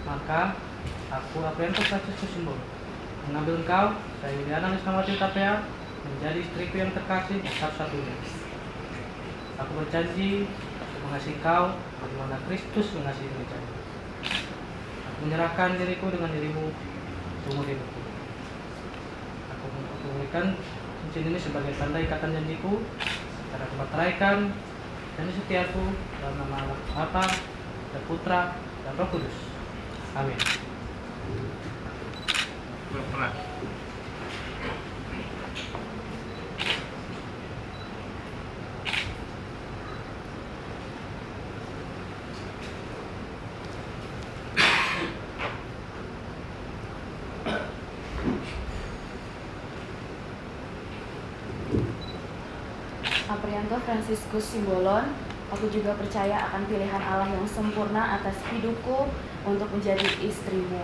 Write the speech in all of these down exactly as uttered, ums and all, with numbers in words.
Maka, aku, Aprianto Franciscus Simbolon, mengambil engkau, Sariuliana Lisnawati Hutapea, menjadi istriku yang terkasih dan satu-satunya. Aku berjanji untuk mengasihi kau sebagaimana Kristus mengasihi gereja-Nya. Aku menyerahkan diriku dengan dirimu seumur hidupku. Aku, aku memberikan cincin ini sebagai tanda ikatan janjiku, dan aku meteraikan janji setiaku dalam nama Allah Bapa, dan Putra, dan Roh Kudus. Amin. Aprianto Franciscus Simbolon, aku juga percaya akan pilihan Allah yang sempurna atas hidupku untuk menjadi istrimu.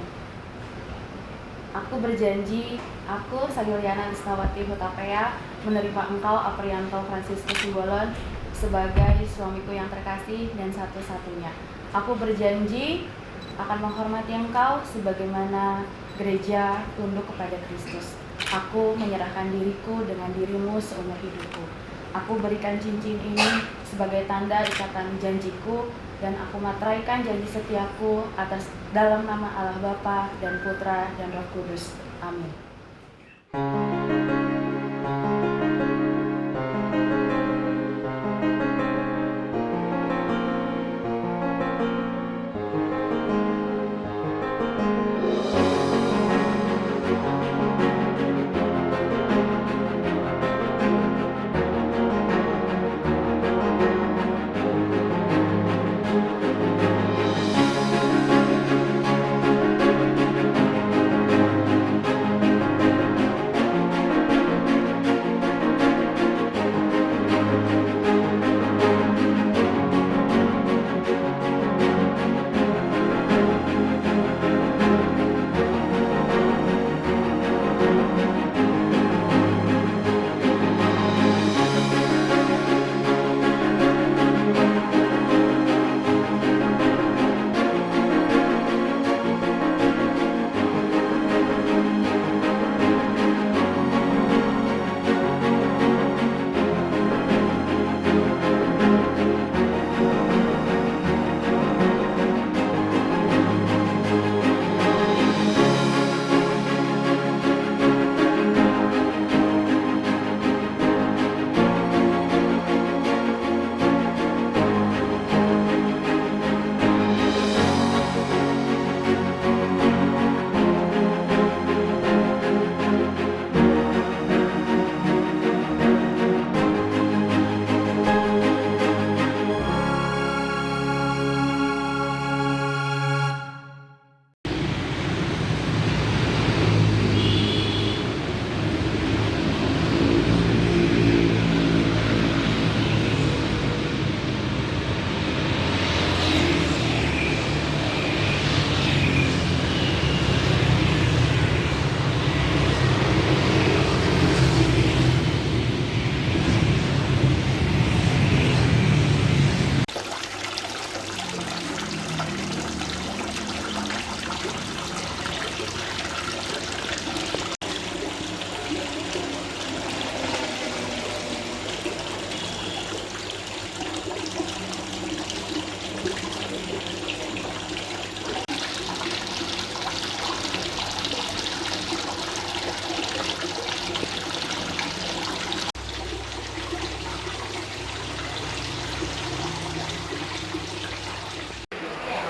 Aku berjanji, aku, Sariuliana Lisnawati Hutapea, menerima engkau, Aprianto Franciscus Simbolon, sebagai suamiku yang terkasih dan satu-satunya. Aku berjanji akan menghormati engkau sebagaimana gereja tunduk kepada Kristus. Aku menyerahkan diriku dengan dirimu seumur hidupku. Aku berikan cincin ini sebagai tanda ikatan janjiku, dan aku materaikan janji setiaku atas, dalam nama Allah Bapa, dan Putra, dan Roh Kudus. Amin.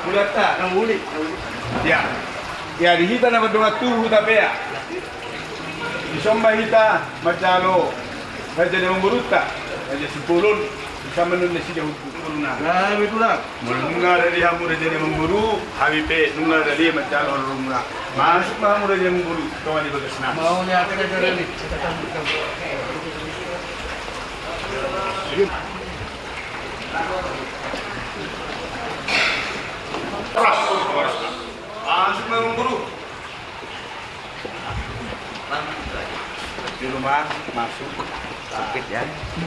Bulan ta, na uli. Ya. Ya, di hita na mardongan tubu Hutapea. Disomba hita manjalo raja ni amangborunta, Raja Simbolon, disomba nunga nasida hutuna. Molo nunga rade hamu raja ni amangboru, hami pe nunga rade manjalo haroromuna. Masuk ma hamu raja ni amangboru, tonga ni bagasna. Mau ni apa raja ni? Horas, horas. Masuk ma amangboru. Di rumah masuk. Sakit ya?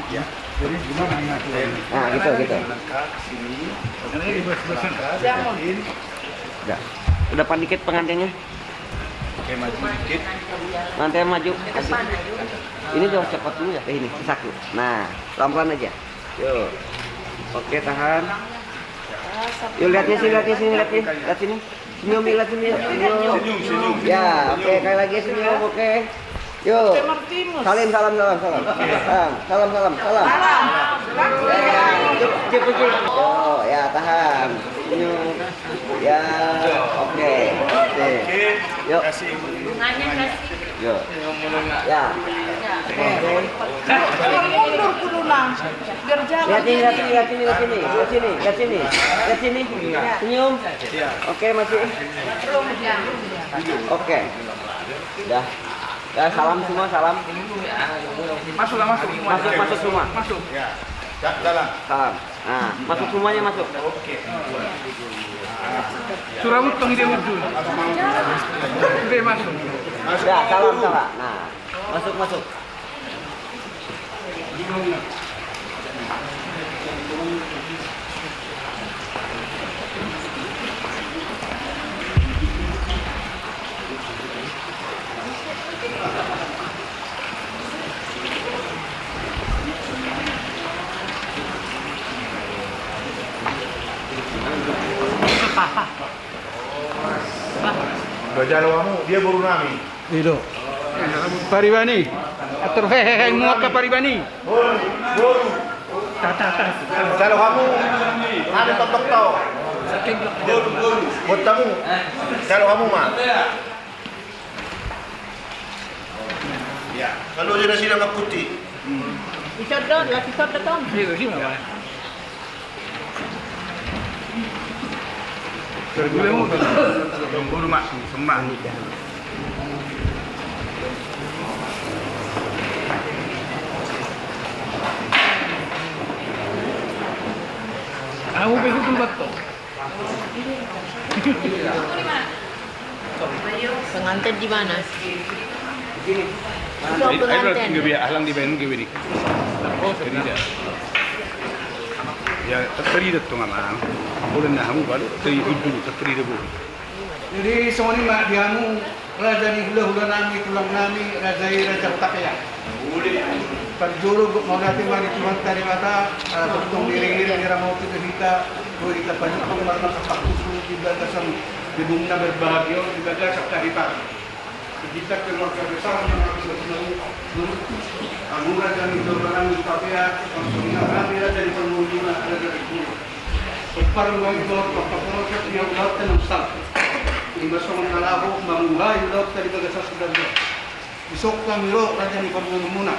Ya. Jadi gimana ngatur? Nah, gitu, gitu. Angkat sini. Ini di bawah, bawah sana. Angkat, sini. Udah. Ke depan dikit pengantinnya. Oke, maju dikit. Pengantin maju. Ini jauh cepat dulu ya. Eh, ini, satu. Nah, pelan-pelan aja. Yuk. Oke, tahan. Yuk, lihat di sini, lihat di sini, lihat di, lihat sini. Senyum, lihat sini. Senyum. Senyum, senyum. Ya, oke, sekali lagi senyum, oke. Yuk. Salim, salam, salam, salam. Salam, salam, salam, salam. Salam. Cip, cip, cip. Yo, ya, tahan. Senyum. Ya, oke. Oke. Yuk. Kasih. Yuk. Ya. Mundur dulu, Nang. Biar jalan. Lihat sini, lihat sini, lihat sini, lihat sini. Lihat sini, lihat sini. Lihat sini. Senyum. Oke, masih. Oke. Dah. Ya, salam semua, salam. Masuklah, masuk semua. Masuk, masuk semua. Masuk. Ya. Ja-, jalan. Salam. Nah, masuk semuanya, masuk. Oke. Surabut tong dia muncul. Masuk, masuk. Oke, masuk. Masuk. Ya, salam, salam. Nah, masuk, masuk. Bajalo hamu, dia boru nami. Ido. Paribani. Atur hehehe, muaka paribani. Boru, boru. Jalo hamu. Ada totok tau. Boru, boru. Buat kamu. Jalo hamu, ma. Ya, kalau dia nasi lemak putih. Isodot, lagi isodot, Tom. Iya, sih, Mama. Guru, Mak, semak. Aku begitu, Mak, tuh. Pengantin di mana? Ayo, ayo, pengantin. Tinggal biar alang di Bandung, gini. Terida. Ya, terida tuh, Amang. Boleh nah, kamu baru terida dulu, terida dulu. Jadi, songon i ma di hamu, raja ni hulahula nami, tulang nami, raja i Raja Hutapea. Parjolo, mauliate ma di Tuhanta Debata, ala tongtong diiringiring ni ramoti do hita, boi hita pajumpang marnasa pakkusu di bagasan gedungna berbahagia on, di bagasan kahiparan. Di hita keluarga besar na marhulahula, hamu raja ni hulahula nami Hutapea, songon i ma hami raja ni parngoluan, raja ni hulahula. Pomparan ma i dohot papaporosot di hamu dohot na salpu. Ima songon na laho mamuhai ulaonta di bagasan sadari on. Dison hami ro raja ni parngoluonmuna.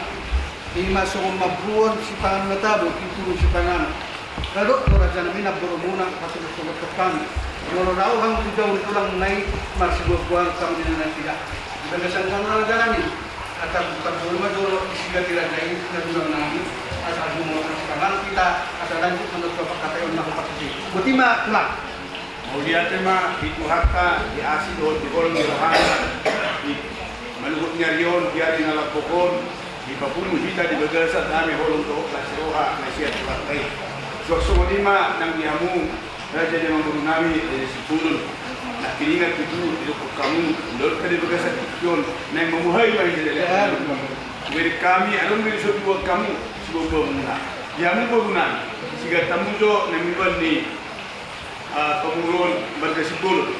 Ima songon mambuhon sipanganon na tabo, pinturun sipanganon. Radot do raja nami namborumuna, patulus songon hami. Molo laho hamu tu jabu ni tulangmuna i, marsibuanbuan hamu di na nangkin. Di bagasan hamu raja nami. Asa bukan jolo ma jolo disigati raja i na tulang nami, asa jumolo sipanganon hita, asa lanjut ma tu pangkataion na hombar tusi. Boti ma, Tulang. Mauliate ma di Tuhanta, di asi dohot di holong ni rohana, di manuhot ni ari on, di ari na lambok on, dipapungu hita di bagasan dame, holong dohot las ni roha na sian Tuhanta i. Suang songon i ma nang di hamu, raja ni amangboru nami, Raja Simbolon. Nangkiningan tutu didok hamu, ulaonta di bagasan tingki on, naeng mamuhai ma hita di bagasan. Hubereng hami, adong do dison diboan hamu siboanboanmuna. Di hamu boru nami, sigahat hamu jo naeng mamboan ni, ah, pamoruon marga Simbolon.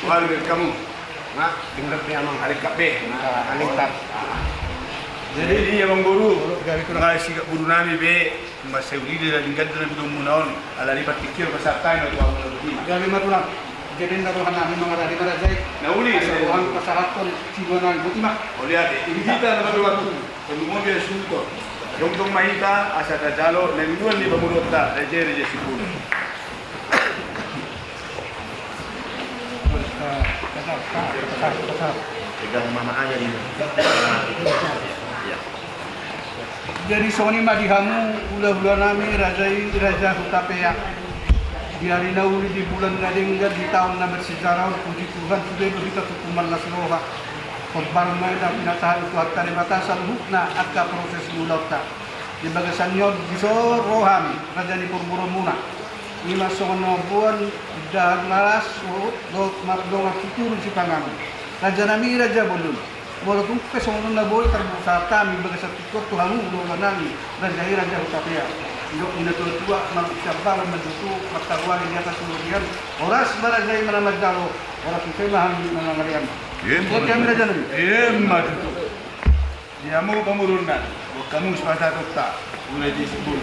Wah, hubereng hamu. Nah, dengar ni amang. Alingkap be. Alingkap. Jadi, di amangboru, nunga sigak boru nami be, mansai uli do na denggan do na didok hamuna on, alani partingkian pasahat hami ma tu hamuna boti. Gabe ma, Tulang. Jadi na roha nami mangarade ma raja i. Na uli. Asa roha nami pasahathon siboan nami, boti ma. Mauliate. Di hita na marroha tu, tolu mobi asuhuton. Jongjong ma hita asa tajalo na niluluan ni pamoruonta, raja i Raja Simbolon. Pegang mama aja ini. Ya. Jadi songon i ma di hamu hulahula nami, raja i Raja Hutapea. Di ari na uli, di bulan na denggan, di taon na bersejarah on, puji Tuhan, sude do hita tumpu marlas roha. Hombar ma na pinasahat ni Tuhanta Debata saluhutna angka proses ni ulaonta. Di bagasan ni on dison ro hami, raja ni parboruonmuna. I ma songon na mamboan dahar laras, dohot mardongan situru sipanganon. Rajanami raja bolon. Molo tung pe songon on na boi tarpasahat hami bagasan tingki on tu hamu hulahula nami, raja i raja Hutapea. Didok ni natuatua, manang sian balan manjou tu, martaruan di atas ni robean. Horas ma raja i na manjalo, horas muse ma hami na mangalean. Emma tutu. Emma tutu. Di hamu pamoruonna, buat hamu sipasahatonta. Mulai di sebelum.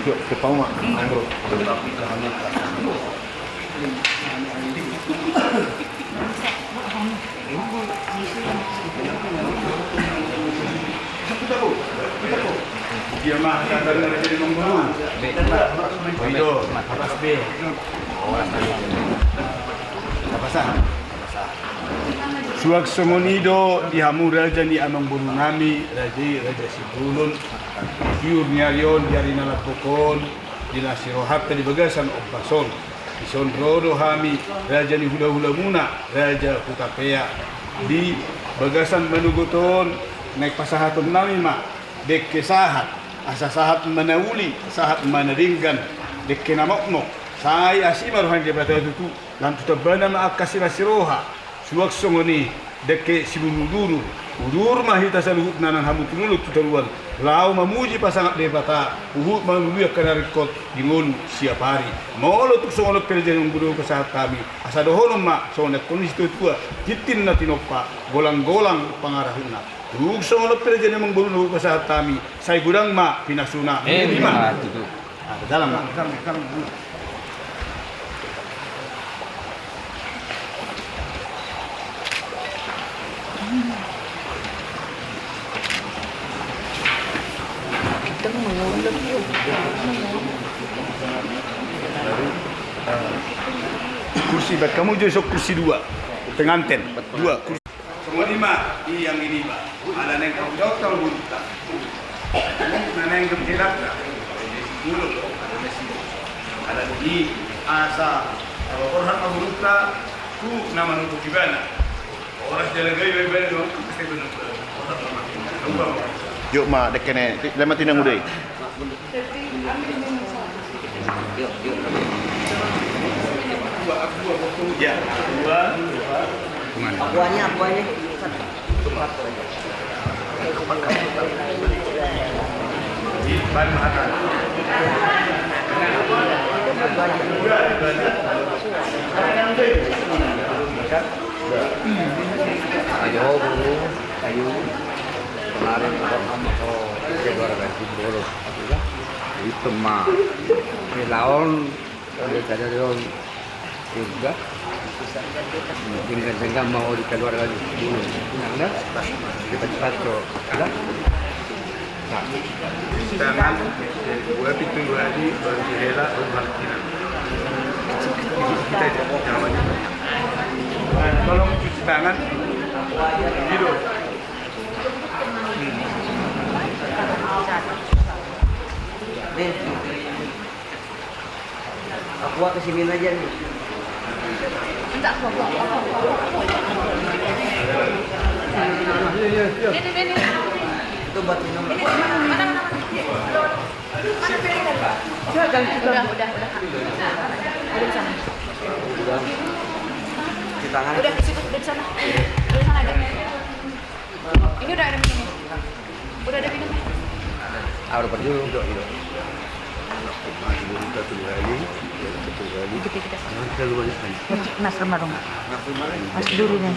Yuk, kita mau, Bro. Suang songon i do di hamu raja ni amangboru nami, raja i raja Simbolon, di tiur ni ari on, di ari na lambok on, di las ni rohanta di bagasan ombas on. Dison ro do hami, raja ni hulahulamuna, raja Hutapea. Di bagasan manogot on, naeng pasahaton nami ma dengke sahat, asa sahat ma na uli, sahat ma na denggan, dengke na mokmok. Sai asi ma roha ni Debata tutu, lam tu tambana ma angka silas ni roha. Suang songon i, dengke simudurudur, udur ma hita saluhutna nang hamu tumundalhon tu toruan, laho mamuji pasangap Debata, huhut mangalului angka na ringkot di ngolu siap ari. Molo tung songon on pe raja ni amangboru na hupasahat hami, asa dohonon ma songon na nidok ni situatua, tintin na tinompa, golanggolang pangarahutna. Tung songon on pe raja ni amangboru na hupasahat hami, sai godang ma pinasuna. Emma tutu. Ah, dalam, Pak. Dalam, dalam. Kursi, buat hamu jo, so kursi dua. Penganten, dua kursi. Songon i ma, i anggi niba. Ala naeng tanggung jawab tolu burukta. Na naeng gembelakta. Mulu. Ala ni asa, ala borhat ma burukta, tu na manumpuk ibana. Horas jala gabe ibana do, pasti benar. Yuk ma, dengke ne, lama tinang udah. Apuannya, apuannya. Ayo, guru. Ayo. Kemarin orang sama kau keluarga Simbolon. Itu mah. Di laon, kalau ada laon juga. Denggan-denggan mau di keluarga Simbolon. Nang dah? Cepat-cepat, cok. Dah? Nah. Tangan, dua pintu dua di, baru dihela, baru martina. Kita aja, jangan banyak. Tolong cuci tangan. Gitu. Nih. Aku ke sini aja nih. Enggak, aku, aku, aku, aku, aku. Ini, ini. Itu buat minum. Ini, mana, mana, mana? Mana piringnya, Pak? Udah, udah, udah. Udah di sana. Udah di sana. Udah di sana aja. Ini udah ada minumnya. Udah ada minumnya. Ah, udah pergi dulu. Udah, udah. Kita tuh kali, kita tuh kali. Dikit, dikit. Jangan terlalu banyak kan. Mas Roma dong. Mas Duri nih.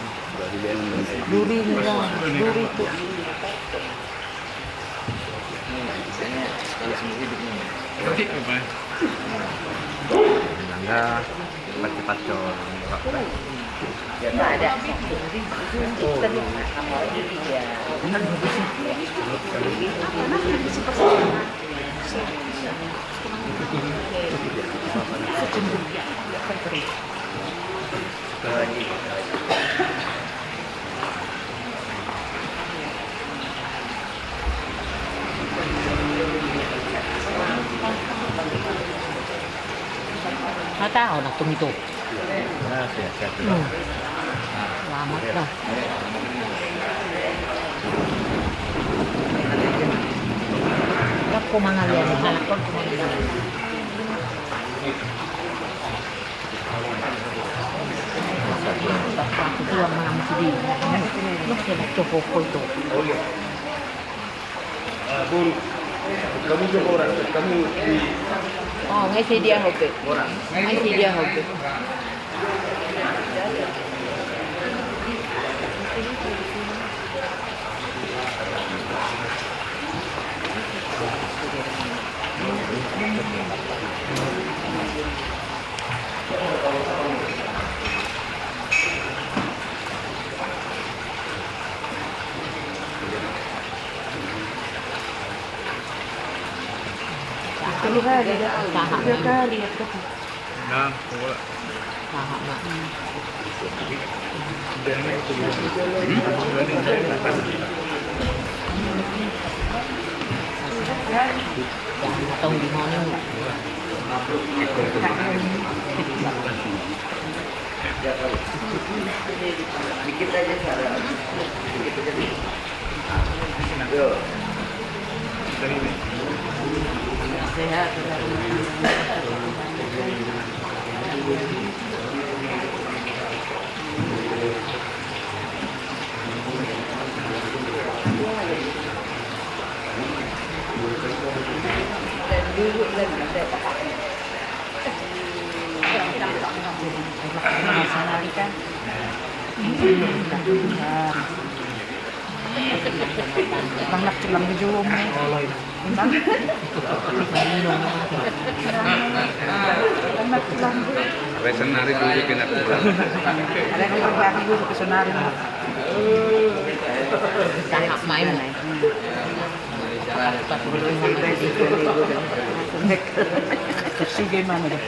Duri nih, Bang. Duri tuh. Mangga, cepat-cepat, Col. Nggak ada. Mata, oh, na tung itu. Hmm. Selamat dah. Dak ko mangalian, halak ko mangalian. Aku tuang mangan sidi. Nuk kena cokok itu. Ah, Bung, kamu juga orang, kamu di... Oh, ngai si dia hobi. Orang. Ngai si dia hobi. Tolu kali dah. Tiga kali ya. Nah, bola. Tahu di mana? Dikit aja, saudara. Dikit aja, dikit. Yo. Sehat, sehat. Bang, nak tulang di jolo, Bang. Bang, nak tulang. Resenari dulu kena tulang. Ada yang berbahan dulu ke senari. Sangat main. Suge mana dah?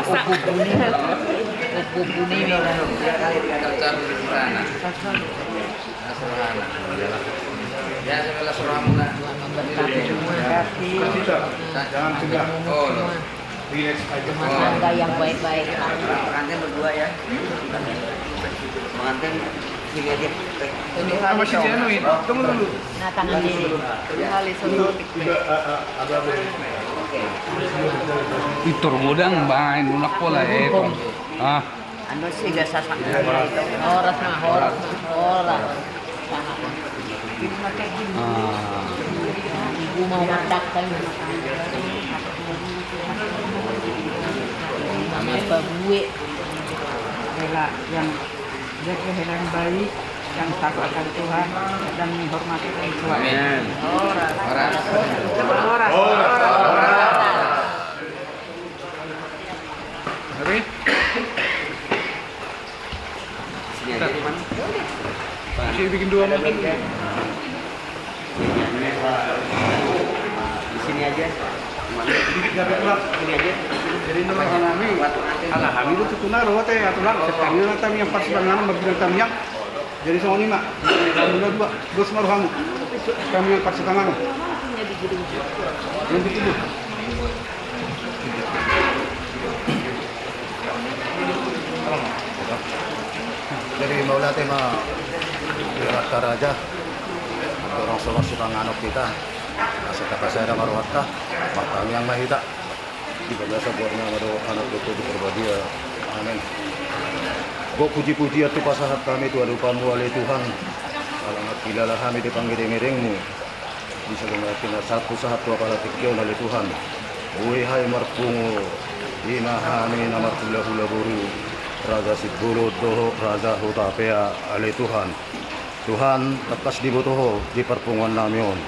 Opo buni. Opo buni. Jangan tegang. Relax aja. Rumah tangga yang baik-baik. Pengantin berdua ya. Pengantin sini aja. Sama si Janu ini. Tunggu dulu. Nah, tangan ini. Ini, ah, ah, ada apa ini? Pintor godang, main lunak pola, eh, Tom. Ah. Anu sih gak sasak. Horas mah, horas mah, horas. Ah. Ibu mau masak kan. Sama babue. Rela yang jaga hela yang baik, yang taat akan Tuhan dan menghormati orang tua. Amin. Horas. Horas. Horas. Horas. Horas. Habis? Sini aja. Bisa bikin dua mungkin. Di sini aja. Sini aja. Jadi, menurut kami, ala kami itu tuh, tuh, naruh, teh, aturan, setangnya, tamiang, pas setangnya, marbilang tamiang. Jadi songon i ma, alhamdulillah dua, dos ma rohamu. Kami yang parsitanganon. Yang dituduh. Jadi mauliate ma di rohanta raja, dorang so marsitanganon hita, asa tapasada ma rohanta, martamiang ma hita. Di bagasan goar ni Ama dohot Anak dohot Tondi Porbadia. Amen. Gok puji-pujian hupasahat hami tu adopanmu ale Tuhan. Ala mangkilala hami di pangiring-iringmu. Di sagangan na sahat hupasahat tu apala tingki on ale Tuhan. Boi hami marpungu. Ima hami na marhula-hula boru. Raja Simbolon dohot Raja Hutapea ale Tuhan. Tuhan, tangkas diboto Ho di parpunguan nami on.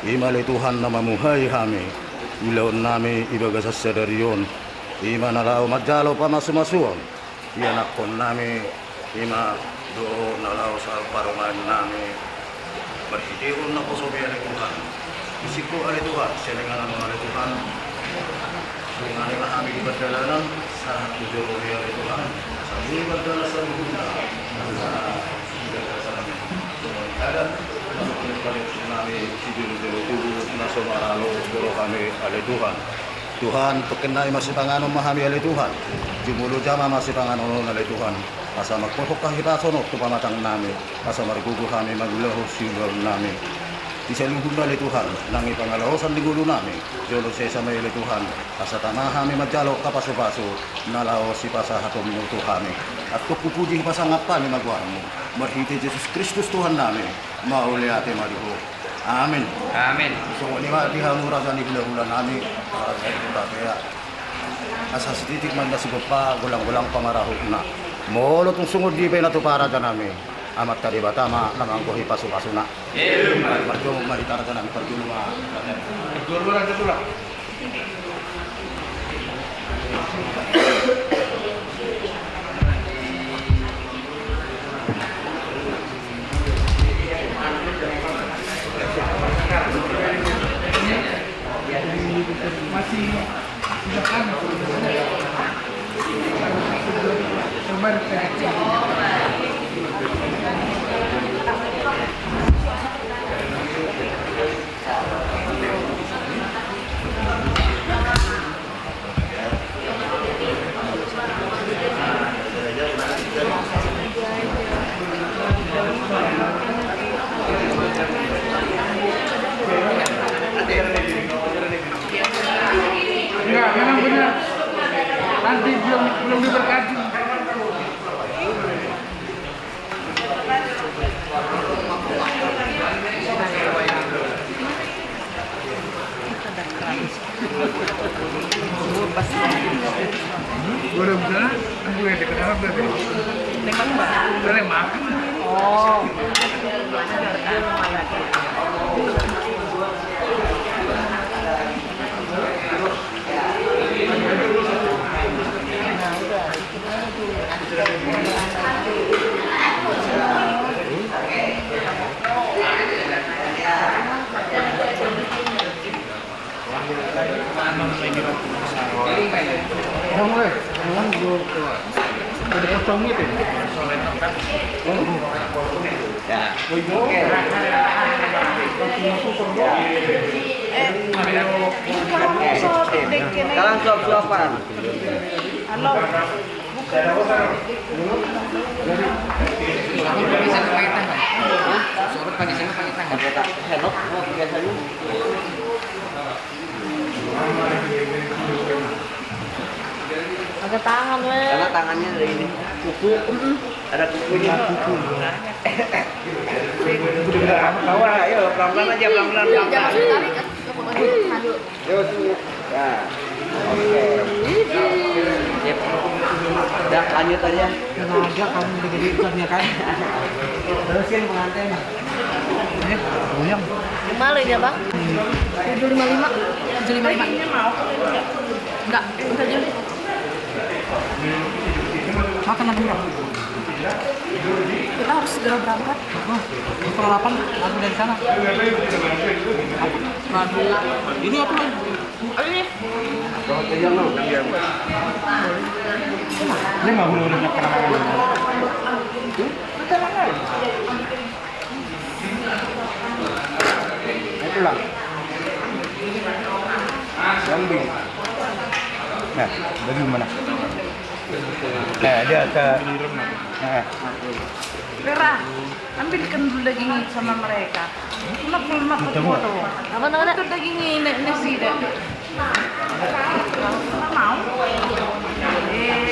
Ima ale Tuhan na mamuhai hami, ulaon nami di bagasan sadari on, ima na laho manjalo pamasu-masuon, ianakhon nami, ima dohot na laho sal parumaen nami, marhitehon naposomi ale Tuhan. Isik Ho ale Tuhan, sian inganan on ale Tuhan, sungani ma hami di pardalanan, sahat tu jolomi ale Tuhan, sahat tu pardalanan saluhutna, sahat tu bagasan nami. Songon i ma, songon i ma, nami sijolo-jolo tubu na so maralo di rohami ale Tuhan. Tuhan, tongkin nai masipanganon ma hami ale Tuhan. Jumolo jama masipanganon on ale Tuhan. Asa mangkorhon hahipason on tu pamatang nami. Asa margogo hami mangulahon siulaon nami. Di saluhutna ale Tuhan, nang di pangalaosan ni ngolu nami. Jolo sesa ma i ale Tuhan. Asa tama hami manjalo hapasupasu. Na laho sipasahatonmu tu hami. Antong hupuji hupasangap hami ma goarmu. Marhite Jesus Kristus Tuhan nami. Mauliate ma di Ho. Amin. Amin. Songon i ma di hamu raja ni hulahula nami, raja ni Kota Pea. Asa sititik ma inda sigompa, golang-golang pangarahutna. Molo tung songon dia pe na tupa raja nami, Amanta Debata ma na manggohi pasupasuna. Amin. Parjolo ma hita raja nami, parjolo ma. Parjolo raja tulang. Enggak, memang benar. Nanti belum belum diberkati. Gue udah bener, gue yang dikenal berarti. Lembang, Mbak. Gue lembang. Oh. Sekarang suap-suapan. Anu, bukan. Suap pakai tangan. Hah? Suap pakai tangan, pakai tangan. Pakai ta-, sendok, oh, biasanya. Pakai tangan, weh. Karena tangannya ada ini. Kuku. Mm-mm. Ada kukunya. Kuku. Udah, udah, tawa, ayo, pelan-pelan aja, pelan-pelan, pelan-pelan. Jangan tarik, kan? Nggak apa-apa, dulu. Yo, sini. Ya. Oke. Sip. Udah, lanjut aja. Tenaga kamu udah gede bukannya kan? Terusin pengantin. Eh, goyang. Lima lo ini, Bang? Tujuh lima lima. Tujuh lima lima. Enggak, enggak jadi. Makan lagi, Bang. Kita harus segera berangkat. Oh, setengah delapan, aku dari sana. Apa? Ini apa, Bang? Ayo nih. Lima puluh menit perjalanan. Ayo pulang. Gambing. Nah, bagaimana? Nah, dia ke, nah. Rera, ambilkan dulu daging ini sama mereka. Lemak, lemak, betul, betul. Apa namanya? Betul, daging ini, ini sih, deh. Mau? Eh.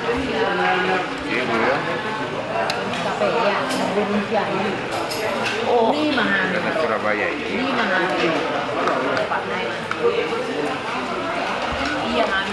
Iya, Bu, ya. Oh, ini mahal. Daerah Surabaya ini. Ini mahal. Iya, mahal.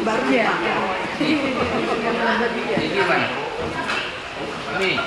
Baru ya. Ini mana? Ini.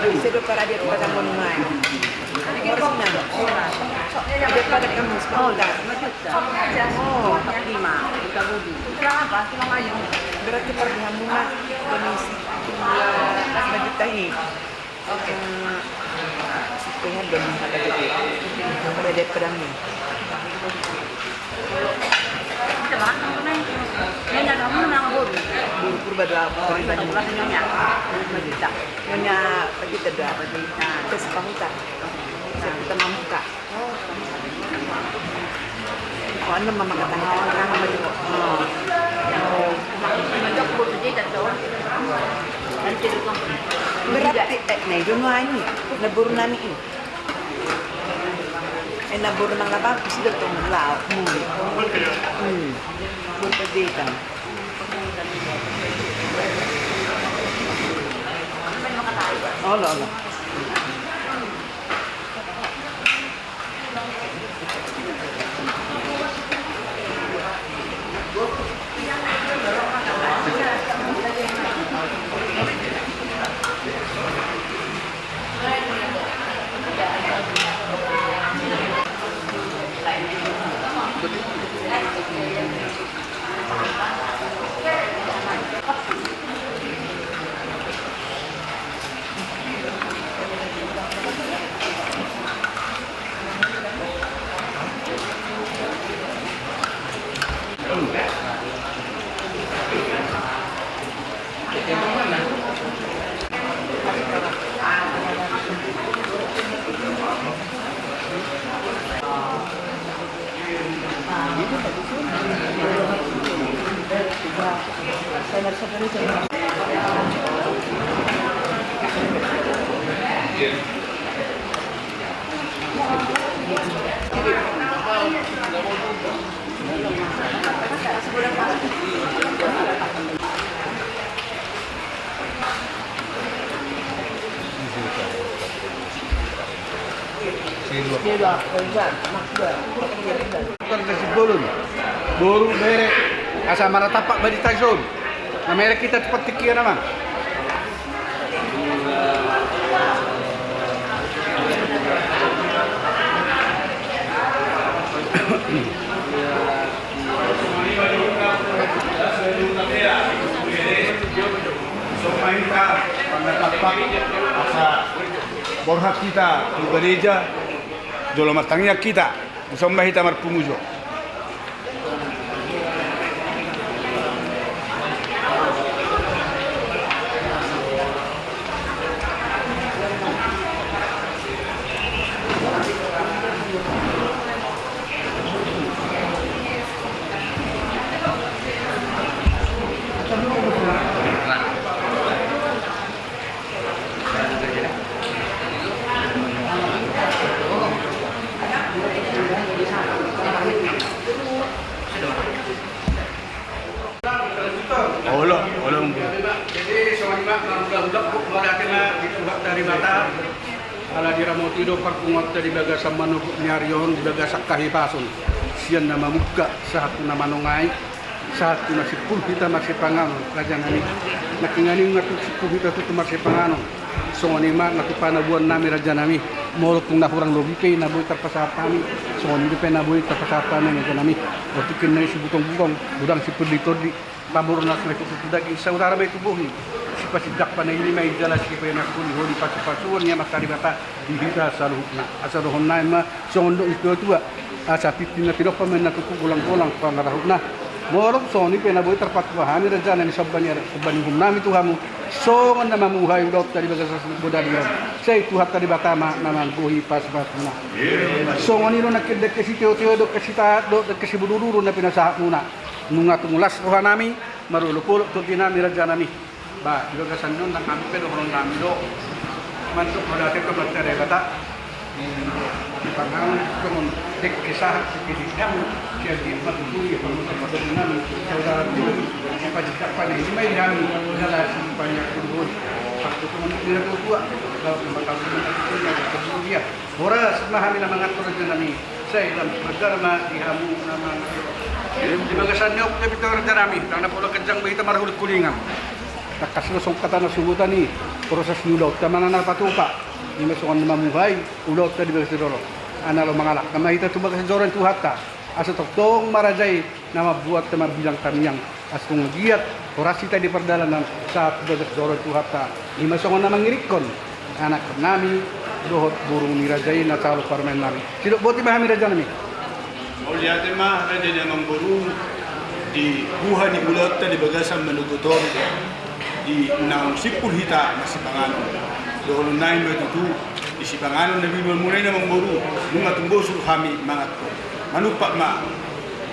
Ise do paradiat pada monungai? Morsina. Adiat pada kamu sepahuta. Oh, lima. Berarti pardihamu ma komisi. Sejuta i. Oke. Sekian dua juta tadi. Pada dia pedangnya. Kita makan apa nih? Nyonya kamu nama bodoh. Boru Purba dua apa? Purba dua nyonya. Nyonya Pagita dua apa? Pagita. Terus Pahuta. Saya kita mambuka. Oh, anu mama kata. Berarti, eh, na i do nuaeng i, na boru nami i. Eh, na boru nang lapan puluh sudah tong lao muli. Hmm. Boru Panjaitan. Olo, olo. Tukar nasi bolon, boru, bere, asa maratampak barita i son. Na merek hita tu partingkian, amang. Somba hita, maratampak, asa borhat hita tu gareja, jolo martangiang hita, somba hita marpungu jo. Jadi songon i ma, marhula-hula, mauliate ma di Tuhanta Debata. Ala diramoti do parpunguanta di bagasan manogot ni ari on, di bagasan hahipason. Sian na mamungka sahat tu na manongai, sahat tu na simpul hita marsipanganon, raja nami. Nangkiningan nunga tung simpul hita tutu marsipanganon. Songon i ma na tu panabuan nami, raja nami. Molo tung na hurang lobi pe na boi tarpasahat hami, songon i dope na boi tarpasahat hami, raja nami. Otik na i sibutong-butong, godang sipirli-pirli, pamoruon na so tutu daging, saudara ma i tu bohi. Sipasindak panaili ma i jala sipainakuli holi pasu-pasuon ni Amanta Debata di hita saluhutna. Asa dohonon nami ma songon dok ni tua-tua. Asa tintin na tinompa ma i na tutu golang-golang pangarahutna. Molo songon i pe na boi tarpatua hami, raja nami, somba ni adat, somba ni uhum nami tu hamu. Songon na mamuhai ulaonta di bagasan godang i on, sai Tuhanta Debata ma na manggohi pasu-pasuna. Songon i do nangkin dengke sitio-tio, dengke sitaat dohot dengke simudur-udur na pinasahatmuna. Nunga tung las roha nami, marolop-olop tondi nami, raja nami. Ba, di bagasan on nang hami pe dohonon nami do. Mandok mauliate tu Amanta Debata. Di panganon songon dengke sahat, dengke sidamu, sian di matutui, pangusap-usap nami, saudara tu, sipasindak panaili ma i hami, jala sipainakuli holi. Pasu-pasuon ni na tua-tua, laos na matamu, na tua-tua, na tua-tua. Horas ma hami na mangan, raja nami, sai lam berdarma di hamu na mangan. Di bagasan ni on pe, raja nami, ndang na pola ganjang be hita marhuling-hulingan. Tangkas do songon hata na suhutan i, proses ni ulaonta ma na patupa. I ma songon na mamuhai ulaonta di bagas joro on. Ala na laho mangalangka ma hita tu bagas joro ni Tuhanta. Asa tongtong ma raja i na mambuat hita marbilang tangiang. Asa tung giat, horas hita di pardalanan sahat tu bagas joro ni Tuhanta. I ma songon na mangiringhon anakkon nami dohot boru ni raja i na calon parumaen nami. Sidok boti ma hami, raja nami. Mauliate ma, raja ni amangboru, di buha ni ulaonta di bagasan manogot on, di naung simpul hita marsipanganon. Dohonon nami ma tutu, di sipanganon na binoanmuna i, amangboru, nunga tung bosur hami manganhon. Manumpak ma,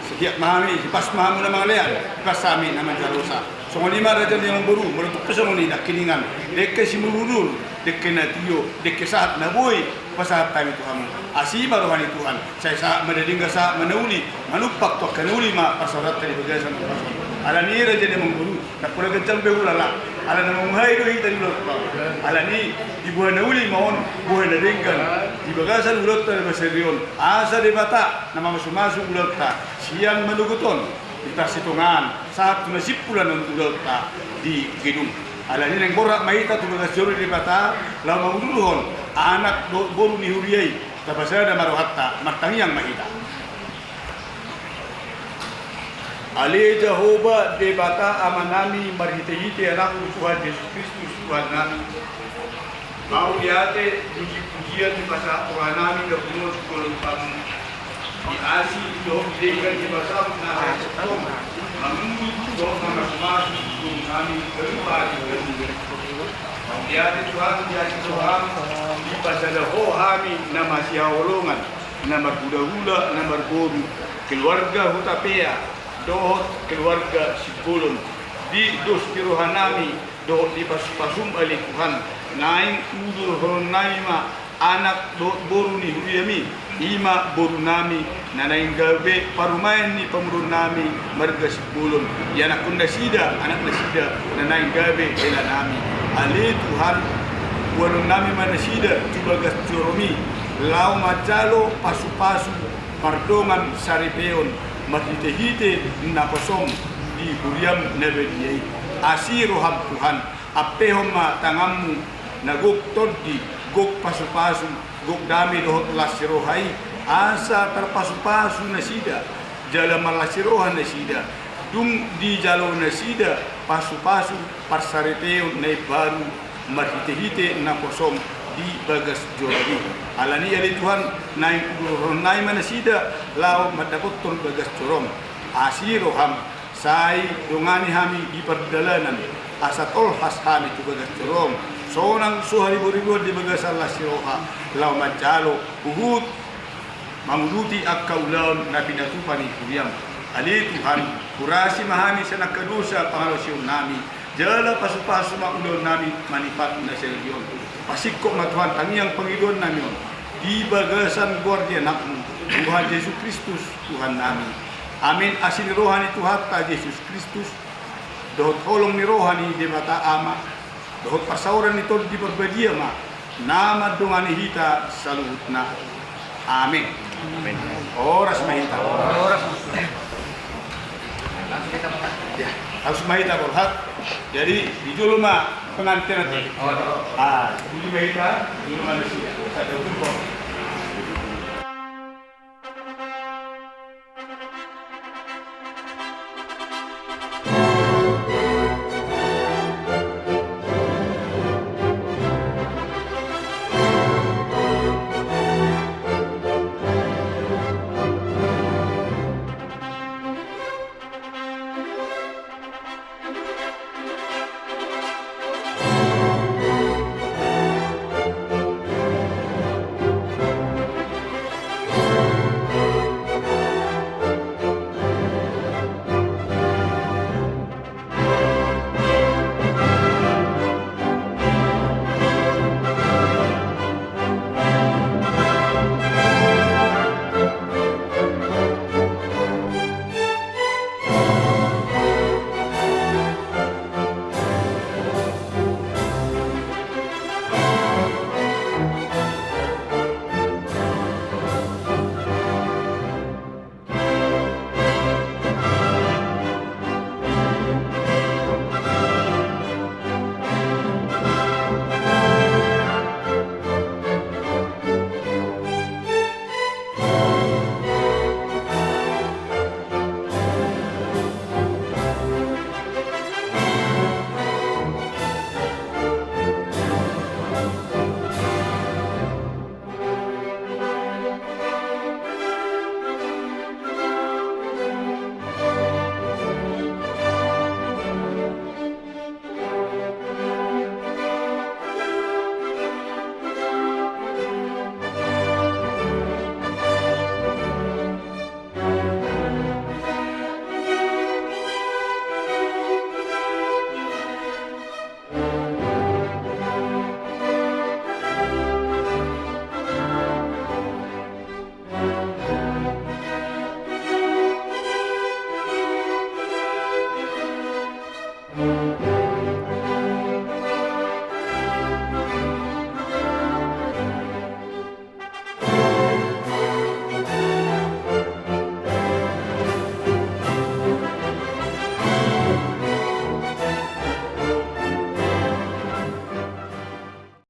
sai hiat ma hami, hipas ma hamu na mangalean, hipas hami na manjalosa. Songon i ma, raja ni amangboru, molo tung pe songon i nangkiningan, dengke simudur-udur, dengke na tio, dengke sahat na boi pasahat hami tu hamu. Asi ma roha ni Tuhan, sai sahat ma na denggan, sahat ma na uli, manumpak tu angka na uli ma parsaoranta di bagasan on. Alani i, raja ni amangboru, ndang pola ganjang be hulala, ala na mamuhai do hita di ulaonta. Alani i, di buha na uli ma on, buha na denggan di bagasan ulaonta di bagasan ari on. Asa Debata na mamasu-masu ulaonta sian manogot on, di parsitongaan sahat tu na simpulan on ulaonta di gedung. Alani i, naeng borhat ma hita tu bagas joro ni Debata, laho manguduruhon anak dohot boru ni huria i. Tapasada ma rohanta, martangiang ma hita. Ale Jahowa Debata Amanami, marhite-hite Anakmu Tuhan Jesus Kristus, Tuhannami, mauliate, puji-pujian dipasahat rohanami na pungu tu joloan Tuhan. Di asi dohot di denggan ni basaM na sai tongtong mangudut dohot mamasu-masu tu ngolunami, ganup ari ganup. Mauliate Tuhan, di asi ni rohaM dipasada Ho hami na masihaholongan, na marhula-hula, na marboru, keluarga Hutapea dohot keluarga Simbolon. Di dos ni rohanami dohot di pasu-pasuM, ale Tuhan, naeng uduronon nami ma anak dohot boru ni huriaMi, i ma borunami, na naeng gabe parumaen ni pamoruonnami marga Simbolon, ianakhon nasida anaknasida, na naeng gabe helanami. Ale Tuhan, huanononnami ma nasida tu bagas joroMi, laho manjalo pasu-pasu mardongan saripeon, marhite-hite naposoM di huriaM na badia i. Asi rohaM Tuhan, ampehon ma tanganMu na gok tondi, gok pasu-pasu, gok dame dohot las ni roha i, asa tarpasu-pasu nasida, jala marlas ni roha nasida, dung dijalo nasida pasu-pasu parsaripeon na imbaru marhite-hite naposoM di bagas joroMi. Alani i, ale Tuhan, naeng uduronon nami ma nasida laho mandapothon bagas joroM. Asi rohaM, sai dongani hami di pardalanan, asa tolhas hami tu bagas joroM, sonang so hariboriboan di bagasan las ni roha, laho manjalo huhut manguduti angka ulaon na pinatupa ni huriaM. Ale Tuhan, hurasi ma hami sian angka dosa pangalaosionnami, jala pasu-pasu ma ulaonnami manipat na sadari on. Pasingkop ma Tuhan tangiang pangidoannami on di bagasan goar ni AnakMu, Tuhan Jesus Kristus, Tuhannami. Amin. Asi ni roha ni Tuhanta Jesus Kristus, dohot holong ni roha ni Debata Ama, dohot parsaoran ni Tondi Parbadia ma na mandongani hita saluhutna. Amin. Amin. Horas ma hita. Horas. Ya, langsung ma hita borhat. Jadi, di jolo ma pengantin nanti. Ah, di jolo ma hita, di jolo ma di sini. Satu, dua.